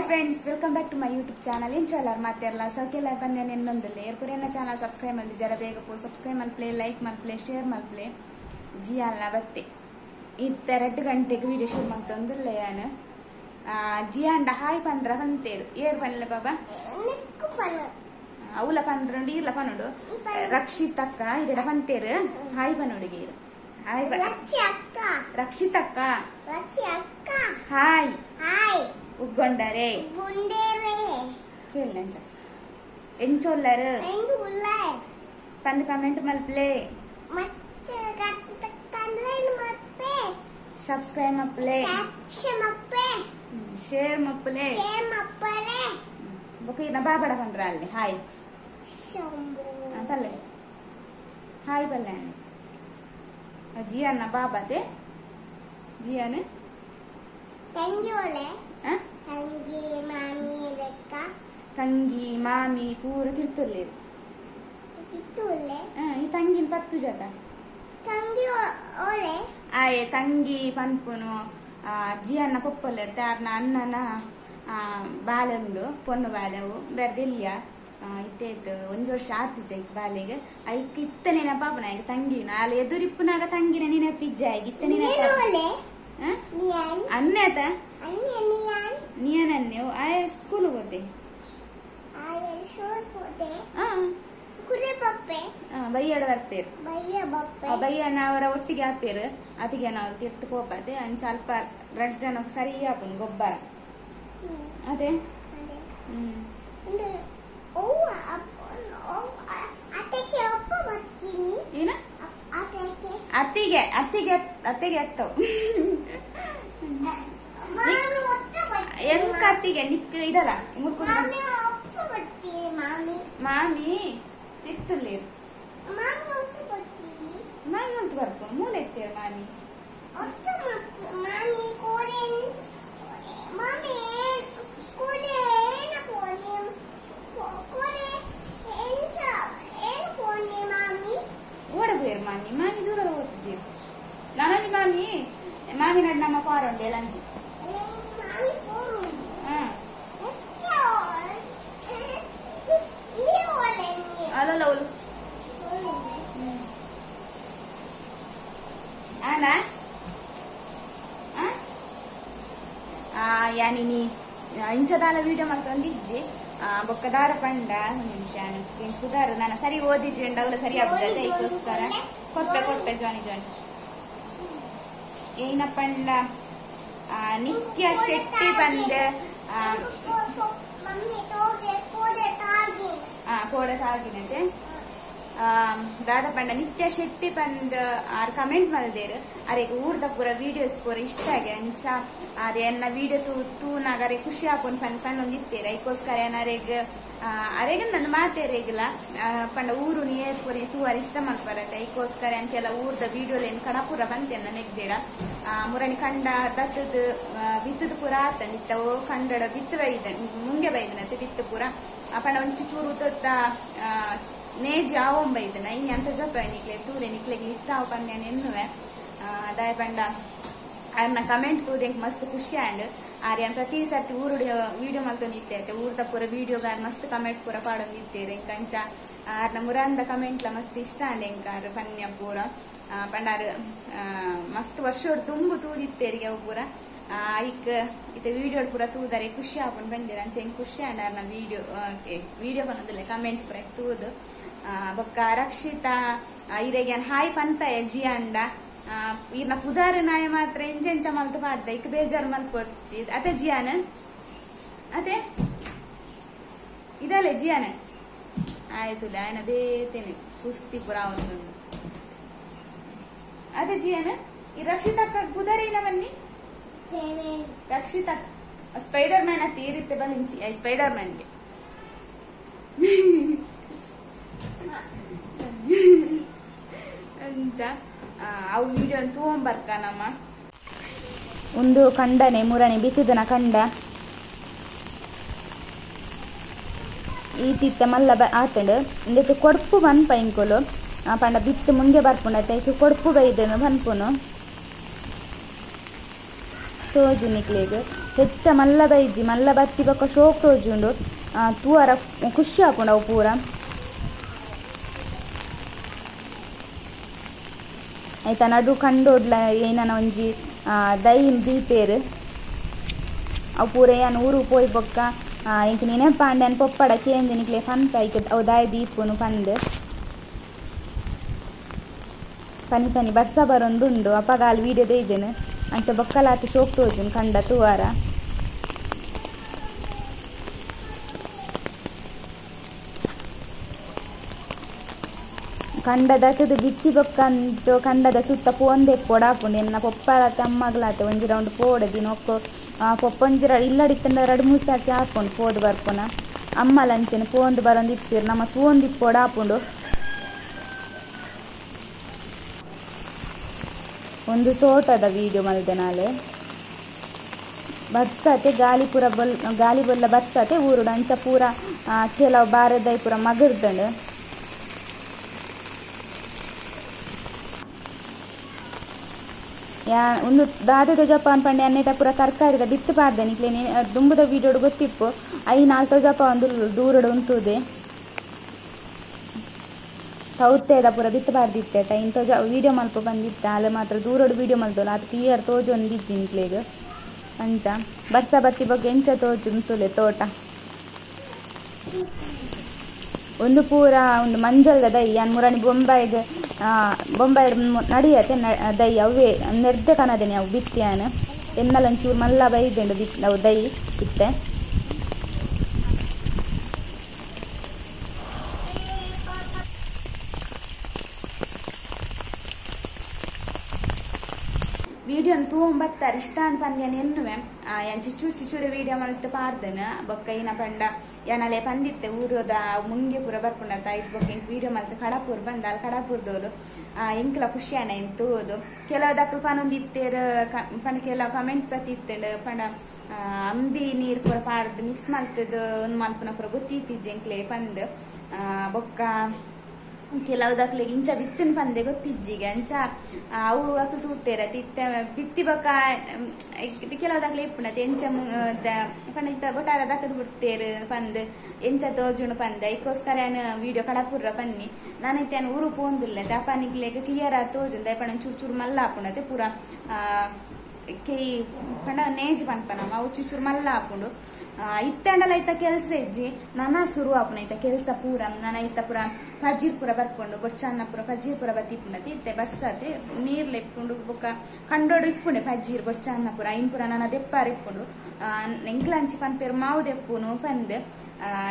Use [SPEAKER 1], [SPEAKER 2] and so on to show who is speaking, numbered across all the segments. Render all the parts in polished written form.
[SPEAKER 1] Friends, welcome back to my YouTube channel. ಇಂಚಲರ್ ಮಾತೆರ್ಲ ಸೌಖ್ಯಲ ಬಂದೆ ನೆನ್ನೊಂದುಲ್ಲೆ ಏರ್ಪುರೆನ channel subscribe ಮಲ್ದಿ ಜರ ಬೇಗ ಪೋ ಸಬ್ಸ್ಕ್ರೈಬ್ ಮಲ್ಪ್ಲೆ, ಲೈಕ್ ಮಲ್ಪ್ಲೆ, ಶೇರ್ ಮಲ್ಪ್ಲೆ. ಜಿಯಾಲ್ನ ಬತ್ತೆ ಇತ್ತ 2 ಗಂಟೆಗೆ ವಿಡಿಯೋ ಶೂಟ್ ಮಾಡ್ತೊಂದುಲ್ಲೆ ಯಾನು. ಜಿಯಾಂಡ ಹಾಯ್ ಪಂಡ್ರ ಪಂತೇರು ಏರ್ ಪನ್ಲೆ ಬಾಬಾ ಅವಲ ಪಂಡ್ರಂಡು ಈರ್ಲ ಪನೋಡು ರಕ್ಷಿತಕ್ಕ ಇರಡ ಪಂತೇರು ಹಾಯ್ ಪನೋಡುಗೆ ಹಾಯ್ ರಕ್ಷಿತಕ್ಕ ಹಾಯ್ ಹಾಯ್ ಉಗ್ಗೊಂಡರೆ ಕೇಳಂಚ ಎಂಚೊಲ್ಲರು ಪಂದ್ ಕಮೆಂಟ್ ಮಲ್ಪ್ಲೆ, ಸಬ್ಸ್ಕ್ರೈಬ್ ಮಲ್ಪ್ಲೆ, ಶೇರ್ ಮಲ್ಪ್ಲೆ. ಬೊಕ ಇರ್ನ ಬಾಬಡ ಪಂಡ್ರ ಅಲ್ಲಿ ಹಾಯ್ ಪಲ್ಲೆ ಹಾಯ್ ಪಲ್ಲೆ ಜಿಯನ್ನ ಬಾಬಾತೆ ಜಿಯಾನ ತಂಗಿ ಮಾಮಿ ಪೂರ ತಿರ್ತುಲ್ಲೇರು. ಈ ತಂಗಿನ ಪತ್ತು ಜತ ಆಯೆ ತಂಗಿ ಪನ್ಪುನು ಜಿಯನ್ನ ಪೊಪ್ಪೊಲ್ಲೆರ್ತೆ ಆರ್ನ ಅಣ್ಣನ ಬಾಲೆ ಉಂಡು ಪೊಣ್ಣು ಬಾಲೆವು ಬೆರ್ದಿಲ್ಯ ಇತ್ತೇತು ಒಂಜಿ ವರ್ಷ ಆತಿಜ ಬಾಲೆಗೆ ಐಕ್ ಇತ್ತ ನೆನಪಾಪುನ ಆಯ್ಕೆ ತಂಗಿನ ಅಲ್ಲಿ ಎದುರಿಪ್ಪುನಾಗ ತಂಗಿನ ನೆನಪಿಜ್ಜ ಆಯ್ಕೆ ಇತ್ತ ನೆನಪ ಅನ್ಯತ ನಿಯನನ್ನೆ ಆಯ ಸ್ಕೂಲ್ ಹೋದೆ ಬೈಯಡ ಬರ್ಪೇರು ಬೈಯನ ಅವರ ಒಟ್ಟಿಗೆ ಹಾಪೇರು ಅತಿಗೆ ನಾವು ತಿರ್ತು ಕೋಪದೆ ಅಂಚ ಅಲ್ಪ ರಡ್ ಜನಕ್ಕೆ ಸರಿ ಹಾಪುನು ಗೊಬ್ಬರ ಅದೇ. ಏನ ಅತ್ತಿಗೆ ಅತ್ತಿಗೆ ಅತ್ತಿಗೆ ಅತ್ತವು ಎಂಕ ಅತ್ತಿಗೆ ನಿಕ್ ಇದಲ್ಲ ಮಾಮಿ ತಿರ್ತುಲ್ಲೇರು ಮಾಮಿ ಅಂತ ಬರ್ಪು ಮೂಲೆ ಎತ್ತೀರ ಮಾಮಿ ಓಡಬೇರು ಮಾಮಿ ಮಾಮಿ ದೂರ ಹೋಗ್ತಿದ್ದೀರಿ ನಾನೊಂದು ಮಾಮಿ ಮಾಮಿ ನಡ್ ನಮ್ಮ ಪಾರುಂಡೆ ಲಂಚಿ ಅಲ್ಲಲ್ಲ ಅವಳು ಆನ ಯಾನಿನಿ ಇಂಚದಾಲ ವಿಡಿಯೋ ಮಲ್ತೊಂದಿಜ್ಜಿ ಬೊಕ್ಕ ದಾರ ಪಂಡ ಒಂದು ನಿಮಿಷ ಕುದಾರು ನಾನು ಸರಿ ಓದಿಜ್ಜಿ ಅಂಡವಲ್ಲ ಸರಿ ಆಗ್ತದೆ ಅದಕ್ಕೋಸ್ಕರ ಕೊಟ್ಟೆ ಕೊಟ್ಟೆ ಜಾನಿ ಜಾನಿ. ಏನ ಪಂಡ ನಿತ್ಯ ಶೆಟ್ಟಿ ಬಂದ ಕೋಡ ತಾಗಿನತೆ ದಾದ ಪಂಡ ನಿತ್ಯ ಶೆಟ್ಟಿ ಬಂದ್ ಆರ್ ಕಮೆಂಟ್ ಮಲ್ದೇರು ಅರೆಗ್ ಊರ್ದ ಪೂರ ವಿಡಿಯೋಸ್ ಪೂರ ಇಷ್ಟ ಆಗಿ ಅಂಚ ಅರೆ ಎನ್ನ ವಿಡಿಯೋ ತೂ ತೂನಾಗ ಅರೆ ಖುಷಿ ಹಾಕೊಂಡು ಪನ್ ಪನ್ನೊಂದು ಇತ್ತೇರು ಐಕೋಸ್ಕರ ಏನಾರೆಗ್ ಅರೆಗ ನನ್ನ ಮಾತೇರೆಗಿಲ್ಲ ಪಂಡ ಊರು ನೀರ್ ಪೂರ ತೂವಾರ ಇಷ್ಟ ಮಲ್ಪರತ್ತೆ ಐಕೋಸ್ಕರ ಅಂತೆಲ್ಲ ಊರ್ದ ವಿಡಿಯೋಲೇನು ಕಡಪುರ ಬಂತೆ ನೆಗ್ದೇಡ ಮುರಣಿ ಕಂಡ ದತ್ತದ ಬಿತ್ತದ ಪೂರ ಆತ ನಿತ್ತವು ಕಂಡಡ ಬಿತ್ತು ಬೈದ ಮುಂಗೆ ಬೈದನಂತೆ ಬಿತ್ತು ಪೂರ ಪಂಡ ಒಂಚು ಚೂರು ತೊತ್ತ ನೇಜಿ ಆವೊಂಬೈದನ ಇನ್ನು ಅಂತ ಜೊತೆ ನಿಕ್ಲೆ ತೂಲೆ ನಿಕ್ಲೆಗೆ ಇಷ್ಟ ಆವು ಪಂದ್ಯಾನ ಎನ್ನುವೆ ದಾಯ ಪಂಡ ಅರ್ನ ಕಮೆಂಟ್ ತೂದೆಂಕ್ ಮಸ್ತ್ ಖುಷಿ ಆಂಡ್ ಆರ್ಯ ಪ್ರತಿ ಸರ್ತಿ ಊರು ವಿಡಿಯೋ ಮಲ್ತೊಂದು ಇತ್ತೈತೆ ಊರ್ದ ಪೂರ ವಿಡಿಯೋಗಾರ ಮಸ್ತ್ ಕಮೆಂಟ್ ಪೂರ ಪಾಡೊಂದು ಇತ್ತೇರು ಎಂಕಂಚ ಆರ್ನ ಮುರಂದ ಕಮೆಂಟ್ಲ ಮಸ್ತ್ ಇಷ್ಟ ಆಂಡ್ ಎಂಕಾರ್ ಪನ್ಯ ಪೂರ ಪಂಡಾರ್ ಮಸ್ತ್ ವರ್ಷೋಡು ತುಂಬು ತೂದಿತ್ತೇರಿಗೆ ಅವು ಪೂರ ಐಕ್ ಇತ್ತ ವಿಡಿಯೋ ಪೂರ ತೂದರೆ ಖುಷಿ ಆಪುಂಡು ಬಂದಿರ ಅಂಚ ಹೆಂಗ್ ಖುಷಿ ಆಂಡ್ ಆರ್ನ ವಿಡಿಯೋ ವಿಡಿಯೋ ಪನ್ನೊಂದಿಲ್ಲ ಕಮೆಂಟ್ ಪೂರ ತೂದು ಬೊಕ್ಕ ರಕ್ಷಿತಾ ಇರೆಗೆ ಹಾಯ್ ಪಂತ ಜಿಯಾಂಡ ಈರ್ನ ಪುದಾರ ನಾಯ ಮಾತ್ರ ಎಂಚೆಂಚ ಮಲ್ತು ಪಾಡ್ದ ಇಕ್ ಬೇಜಾರು ಮಲ್ಪೊಡ್ಚಿ ಅತೆ ಜಿಯಾನ ಅತೆ ಇದಲ್ಲೇ ಜಿಯಾನ ಆಯ್ತು ಆಯನ ಬೇತೇನೆ ಕುಸ್ತಿ ಪುರ ಒಂದು ಅದೇ ಜಿಯಾನ ಈ ರಕ್ಷಿತಕ್ಕ ಪುದಾರ ಏನ ಬನ್ನಿ ರಕ್ಷಿತಾ ಸ್ಪೈಡರ್ ಮ್ಯಾನ್ ಅತ್ತ ಈ ರೀತಿ ಬನ್ನಿ ಸ್ಪೈಡರ್ ಮ್ಯಾನ್ಗೆ ಅಂಚ ಅವು ವಿಡಿಯೋ ತಗೊಂಬರ್ಕ ನಮ್ಮ ಒಂದು ಕಂಡನೆ ಮುರಣಿ ಬಿತ್ತಿದನ ಕಂಡ ಈ ತಿತ್ತ ಮಲ್ಲ ಆತಂಡು ಇಂದಕ್ಕೆ ಕೊಡ್ಪು ಪನ್ಪ ಇಂಕೊಲು ಪಂಡ ಬಿತ್ತು ಮುಂಗೆ ಬರ್ಪುಂಡತೆ ಐಕ್ ಕೊಡ್ಪು ಬೈದನು ಪನ್ಪುನು. ತೋಜು ನಿಕ್ಲೆಗ್ ಹೆಚ್ಚ ಮಲ್ಲ ಬೈಜಿ ಮಲ್ಲ ಬತ್ತಿ ಬೊಕ್ಕ ಶೋಕ್ ತೋಜುಂಡು ತೂವರ ಖುಷಿ ಆಪುಂಡು ಅವು ಪೂರ ಐತ ನಡು ಕಂಡೋಡ್ಲ ಏನನ ಒಂಜಿ ದೈ ದೀಪೇರು ಅವು ಪೂರ ಯಾನ್ ಊರು ಪೋಯಿ ಬೊಕ್ಕ ಎಂಕ್ ನೆನಪಾಂಡ ಯಾನ್ ಪೊಪ್ಪಡ ಕೇಂದ್ ನಿಕ್ಲೆ ಪನ್ಪ ಐಕ್ ಅವು ದಾಯ ದೀಪುನು ಪಂದ್ ಪನಿ ಪನಿ ಬರ್ಸ ಬರೊಂದುಂಡು ಅಪಗ ಅಲ್ ವೀಡಿಯೋ ದೈದೆನು ಅಂಚ ಬೊಕ್ಕಲಾತ್ ಶೋಕ್ ತೋಜುಂಡು ಕಂಡ ತೂವರ ಕಂಡದ ಬಿತ್ತಿ ಬೊಕ್ಕಂತು ಕಂಡದ ಸುತ್ತ ಪೋಂದೆ ಪೊಡಾಪುಂಡು ಎನ್ನ ಪೊಪ್ಪಲಾತೆ ಅಮ್ಮಗ್ಲಾತೆ ಒಂಜಿ ರೌಂಡ್ ಪೋಡೆ ದಿನೊಕ್ಕು ಪೊಪ್ಪೊಂಜಿ ಇಲ್ಲಡಿತ್ತಂಡ ರಡ್ಡ್ ಮೂಜಿ ಸರ್ತಿ ಆಪುಂಡು ಪೋದು ಬರ್ಪುನ ಅಮ್ಮಲ ಅಂಚನೆ ಪೋಂದು ಬರೊಂದು ಇಪ್ಪೆರ್ ನಮ ತೂವೊಂದು ಇಪ್ಪೊಡಾಪುಂಡು ಒಂದು ತೋಟದ ವೀಡಿಯೋ ಮಲ್ದೆ ನಾಲೆ ಬರ್ಸತೆ ಗಾಳಿ ಪೂರ ಬೊಲ್ ಗಾಳಿ ಬೊಲ್ಲ ಬರ್ಸತೆ ಊರುಡು ಅಂಚ ಪೂರ ಕೆಲವು ಬಾರೆದೈ ಪೂರ ಮಗರ್ದಂಡು ಯಾ ಒಂದು ದಾದೆದ ಜಪಾನ್ ಪಂಡೆ ಅನ್ನೇಟ ಪೂರ ತರಕಾರಿದ ಬಿತ್ತು ಪಾಡ್ದೆ ನಿಕ್ಲೆ ದುಂಬುದ ವೀಡಿಯೋಡು ಗೊತ್ತಿಪ್ಪು I ನಾಲ್ಕು ಜಪ ಒಂದು ದೂರಡು ಉಂತುದೆ ತೌತೆದ ಪೂರ ಬಿತ್ತು ಪಾಡ್ದಿತ್ತೆ ಇಂತ ವೀಡಿಯೋ ಮಲ್ಪ ಬಂದಿತ್ತ ಅಲ್ಲ ಮಾತ್ರ ದೂರಡು ವೀಡಿಯೋ ಮಲ್ತೋಲ್ಲ ಅದು ಕ್ಲಿಯರ್ ತೋಜು ಒಂದಿಜ್ಜಿ ನಿಕ್ಲೆಗ್ ಅಂಚ ಬರ್ಸ ಬತ್ತಿ ಬಗ್ಗೆ ಎಂಚ ತೋಜು ಉಂತುಲೆ ತೋಟ ಒಂದು ಪೂರ ಒಂದು ಮಂಜಲ್ದ ದೈ ಯಾನ್ ಮುರಾಣಿ ಬೊಂಬಾಯಿಗ್ ಬೊಂಬಾಯಿ ನಡಿಯತೆ ದೈ ಅವೇ ನೆರ್ದೆ ಕನದೇನೆ ಅವು ಬಿತ್ತಿಯಾನ ಎನ್ನಲ ಒಂಚೂರು ಮಲ್ಲ ಬೈದುಂಡು ಬಿತ್ ಅವು ದೈ ಇತ್ತೆ ವೀಡಿಯೋನ್ ತೂವೊಂಬತ್ತಾರೆ ಇಷ್ಟ ಅಂದ್ ಪಂದ್ ಯಾನ್ ಎನ್ನುವೆ ಯಾನ್ ಚುಚ್ಚೂರು ಚುಚ್ಚೂರು ವೀಡಿಯೋ ಮಲ್ತ್ ಪಾಡ್ದೆನು ಬೊಕ್ಕ ಇನ ಪಂಡ ಯಾನಲೆ ಪಂದಿತ್ತೆ ಊರದ ಮುಂಗೆ ಪೂರ ಬರ್ಪುಂಡತ ಐಟ್ ಬೊಕ್ಕ ಎಂಕ್ ವೀಡಿಯೋ ಮಲ್ತ್ ಕಡಪೂರ್ ಬಂದ ಅಲ್ ಕಡಪೂರ್ದೋಲು ಎಂಕ್ಲ ಖುಷಿ ಆಂಡ್ ಐನ್ ತೂದು ಕೆಲವು ದಕ್ಲು ಪನೊಂದಿತ್ತೆರ್ ಪಂಡ ಕೆಲವು ಕಮೆಂಟ್ ಬತ್ತಿತ್ತ್ಂಡ್ ಪಂಡ ಅಂಬಿ ನೀರ್ ಪೂರ ಪಾಡ್ದ್ ಮಿಕ್ಸ್ ಮಲ್ತದ್ ಉಂದು ಮಲ್ಪುನ ಪೂರ ಗೊತ್ತಿತ್ತಿಜ್ಜಿ ಎಂಕ್ಲೆ ಪಂದ್ ಬೊಕ್ಕ ಕೆಲವು ದಕ್ಲೆಗ್ ಇಂಚ ಬಿತ್ತುನ್ ಪಂದೆ ಗೊತ್ತಿಜ್ಜಿಗೆ ಅಂಚ ಅವು ಅಕ್ಲು ತೂತೆರ್ ಇತ್ತೆ ಬಿತ್ತಿ ಬೊಕ್ಕ ಕೆಲವು ದಕ್ಲೆ ಇಪ್ಪುಂಡತೆ ಎಂಚ ಪಂಡ ಬೊಟಾರ ದಕ್ಕದ್ ಬಿಡ್ತೇರ್ ಪಂದ್ ಎಂಚ ತೋಜುಂಡು ಪಂದ್ ಐಕೋಸ್ಕರ ಯಾನ್ ವೀಡಿಯೋ ಕಡಪುರ್ರ ಪನ್ನಿ ನಾನೈತೆ ಯಾನ್ ಊರು ಪೋಂದುಲ್ಲೆ ಅಪ ನಿಕ್ಲೆಗ್ ಕ್ಲಿಯರ್ ಆದ್ ತೋಜುಂಡು ದಾಯೆ ಪಂಡ ಚೂರು ಚೂರು ಮಲ್ಲ ಆಪುಂಡತೆ ಪೂರ ಕೆಯಿ ಪಂಡ ನೇಜಿ ಪನ್ಪ ನಮ ಅವು ಚೂರು ಮಲ್ಲ ಆಪುಂಡು ಇತ್ತಂಡಲ ಐತ ಕೆಲಸ ಇಜ್ಜಿ ನನ ಸುರು ಆಪುನ ಐತ ಕೆಲಸ ಪೂರ ನನ ಐತ ಪೂರ ಪಜೀರ್ ಪೂರ ಬರ್ಪುಂಡು ಬೊಡ್ಚನ್ನ ಪೂರ ಪಜೀರ್ ಪೂರ ಬತ್ತಿಪ್ಪುಂಡತೆ ಇತ್ತೆ ಬರ್ಸತೆ ನೀರ್ಲ ಇಪ್ಪುಂಡು ಬೊಕ್ಕ ಕಂಡೋಡು ಇಪ್ಪುಂಡೆ ಪಜೀರ್ ಬೊಡ್ಚನ್ನ ಪೂರ ಐನ್ ಪೂರ ನನ ದೆಪ್ಪಾರ ಇಪ್ಪುಂಡು ಎಂಕ್ಲಂಚಿ ಪನ್ಪೇರು ಮಾವು ದೆಪ್ಪುನು ಪಂದ್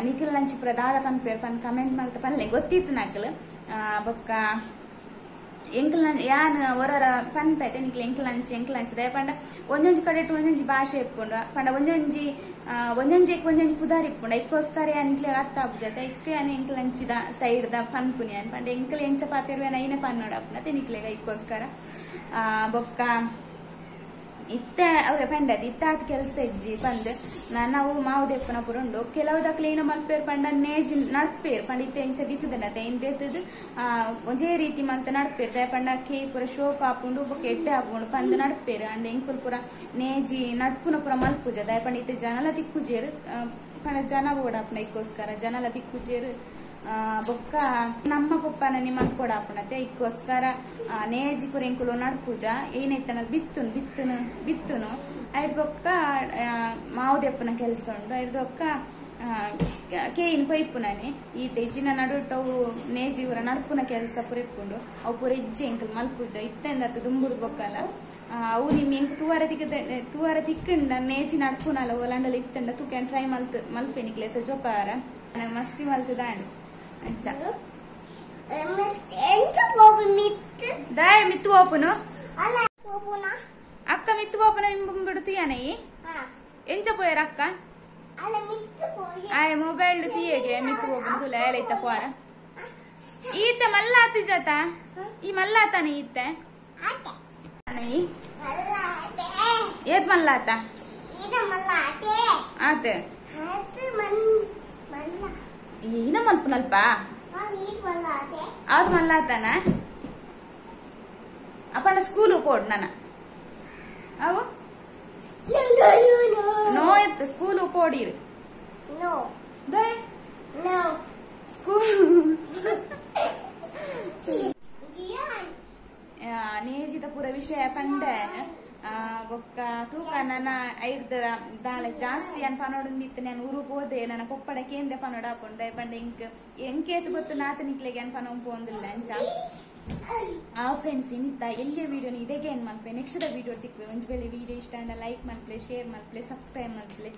[SPEAKER 1] ನಿಖಿಲ್ ಪೂರ ದಾದ ಪನ್ಪೇರು ಪನ್ ಕಮೆಂಟ್ ಮಲ್ತ ಪನ್ಲೆ ಗೊತ್ತಿತ್ತು ನಕಲ್ ಬೊಕ್ಕ ಎಂಕಲ್ ಯಾನ್ ಒರೊರ ಪನ್ಪೈತೆ ನಿಕ್ಲೆ ಎಂಕಲಂಚಿ ಎಂಕಲಂಚಿ ದಾಯೆ ಪಂಡ ಒಂಜೊಂಜಿ ಕಡೆಟ್ ಒಂಜೊಂಜಿ ಭಾಷೆ ಇಪ್ಪುಂಡು ಪಂಡ ಒಂಜೊಂಜಿ ಒಂಜೊಂಜಿ ಒಂಜೊಂಜಿ ಪುದಾರ್ ಇಪ್ಪುಂಡು ಐಕ್ಕೋಸ್ಕರ ಯಾನ್ ನಿಕ್ಲೆ ಅರ್ಥ ಆಪುಜತೆ ಐಕ್ ಯಾನ್ ಎಂಕಲಂಚಿದ ಸೈಡ್ ದ ಪನ್ಪುನಿ ಯಾನ್ ಪಂಡ ಎಂಕಲ್ ಎಂಚ ಪಾತೆರ್ವೇನ ಐನೆ ಪನ್ನೊಡಾಪುಂಡತೆ ನಿಕ್ಲೆಗ್ ಐಕ್ಕೋಸ್ಕರ ಬೊಕ್ಕ ಇತ್ತೆ ಅವೇ ಪಂಡದ್ ಇತ್ತ ಆತ್ ಕೆಲಸ ಇಜ್ಜಿ ಪಂದ್ ನಾವು ಮಾವು ದೆಪ್ಪುನ ಪೂರ ಉಂಡು ಕೆಲವು ದಕ್ಲೆ ಏನ ಮಲ್ಪೇರ್ ಪಂಡ ನೇಜಿ ನಡ್ಪೇರ್ ಪಂಡ ಇತ್ತೆ ಎಂಚ ಬಿತ್ತುದಂಡತೆ ಐನ್ ದೆತ್ತುದು ಒಂಜೇ ರೀತಿ ಮಲ್ತ ನಡ್ಪೇರ್ ದಾಯೆ ಪಂಡ ಕೇಯಿ ಪೂರ ಶೋಕ್ ಆಪುಂಡು ಬೊಕ್ಕ ಎಡ್ಡೆ ಆಪುಂಡು ಪಂದ್ ನಡ್ಪೇರ್ ಅಂಡ್ ಎಂಕುಲು ಪೂರ ನೇಜಿ ನಡ್ಪುನ ಪೂರ ಮಲ್ಪುಜ ದಾಯೆ ಪಂಡ ಇತ್ತೆ ಜನಲ ತಿಕ್ಕುಜೇರ್ ಪಂಡ ಜನ ಬೋಡಾಪುನ ಐಕ್ಕೋಸ್ಕರ ಜನಲ ತಿಕ್ಕುಜೇರ್ ಬೊಕ್ಕ ನಮ್ಮ ಪೊಪ್ಪನ ಮಲ್ಪೊಡಾಪುಂಡತೆ ಐಕ್ಕೋಸ್ಕರ ನೇಜಿ ಪೂರ ಎಂಕುಲು ನಡ್ಪುಜ ಏನೈತನ ಬಿತ್ತುನು ಬಿತ್ತುನು ಬಿತ್ತುನು ಐಡ್ ಬೊಕ್ಕ ಮಾವು ದೆಪ್ಪುನ ಕೆಲಸ ಉಂಡು ಐಡ್ ಬೊಕ್ಕ ಕೇಯಿನ್ ಕೊಯ್ಪುನನೆ ಈತ ಇಜ್ಜಿನ ನಡುಟವು ನೇಜಿ ಪೂರ ನಡ್ಪುನ ಕೆಲಸ ಪೂರ ಇಪ್ಪುಂಡು ಅವು ಪೂರ ಇಜ್ಜಿ ಎಂಕುಲು ಮಲ್ಪುಜ ಇತ್ತೆಂದತ್ತು ದುಂಬುಡು ಬೊಕ್ಕಲ ಅವು ನಿಮ್ ಎಂಕ್ ತೂವರ ತಿಕ್ಕ ತೂವರ ತಿಕ್ಕಂಡ ನೇಜಿ ನಡ್ಪುನಲ ಒಲಂಡಲ ಇತ್ತಂಡ ತೂಕೆನ್ ಟ್ರೈ ಮಲ್ತ್ ಮಲ್ಪೆನಿಕ್ಲೆ ಜೊಪಾರ ಮಸ್ತಿ ಮಲ್ತದಾಂಡು ಅಂಚ ದಾಯ ಮಿತ್ತು ಓಪುನು ಅಕ್ಕ ಮಿತ್ತು ಓಪನ ಬಿಡ್ತೀಯಾನೆ ಎಂಚ ಪೋಯರ ಅಕ್ಕ ಆಯ ಮೊಬೈಲ್ ತೀಯಗೆ ಮಿತ್ತು ಓಪನ್ ತುಲೆ ಐತ ಪೋರ ಈತ ಮಲ್ಲಾತಿ ಜಾತ ಈ ಮಲ್ಲಾತಾನೆ ಈತೆ ಏತ್ ಮಲ್ಲಾತ ಆತ ಏನ ಮಲ್ಪುನಲ್ಪ ಆದ್ ಮಲ್ಲಾತಾನ ಅಪ್ಪಣ್ಣ ಸ್ಕೂಲ್ ಪೋಡ್ ನಾನ ಅವು ಪೋಡಿರು.
[SPEAKER 2] No.
[SPEAKER 1] ದಾಯೆ?
[SPEAKER 2] No.
[SPEAKER 1] School.
[SPEAKER 2] Gian.
[SPEAKER 1] ನೇಜಿದ ಪೂರ ವಿಷಯ ಪಂಡೆ ಬೊಕ್ಕ ತೂಕ ನನ್ನ ಐರ್ದ ದಾಳೆ ಜಾಸ್ತಿ ಅನ್ ಪನೋಡುಂದಿತ್ತು. ನಾನು ಊರು ಹೋದೆ ನನ್ನ ಪೊಪ್ಪಡ ಕೇಂದ್ರ ಪನೋಡ ಹಾಕೊಂಡು ಪಂಡ ಇಂಕ್ ಎಂಕೇತು ಗೊತ್ತು ನಾತ ನಿಕ್ಲೆಗೆ ಅನ್ ಪನೋ ಪೋಂದಿಲ್ಲ ಅಂಚ. ಆ ಫ್ರೆಂಡ್ಸ್ ಇನ್ನಿತ್ತ ಎಲ್ಲಿಯ ವಿಡಿಯೋನ ಇಡೆಗೆ ಏನ್ ಮಲ್ಪೆ ನೆಕ್ಸ್ಟ್ the video ತಿಕ್ವೆ. ಒಂಜಿ ವೇಳೆ ವಿಡಿಯೋ ಇಷ್ಟ ಅಂಡ ಲೈಕ್ ಮಲ್ಪಲೆ, ಶೇರ್ ಮಲ್ಪಲೆ, ಸಬ್ಸ್ಕ್ರೈಬ್ ಮಲ್ಪಲೆ.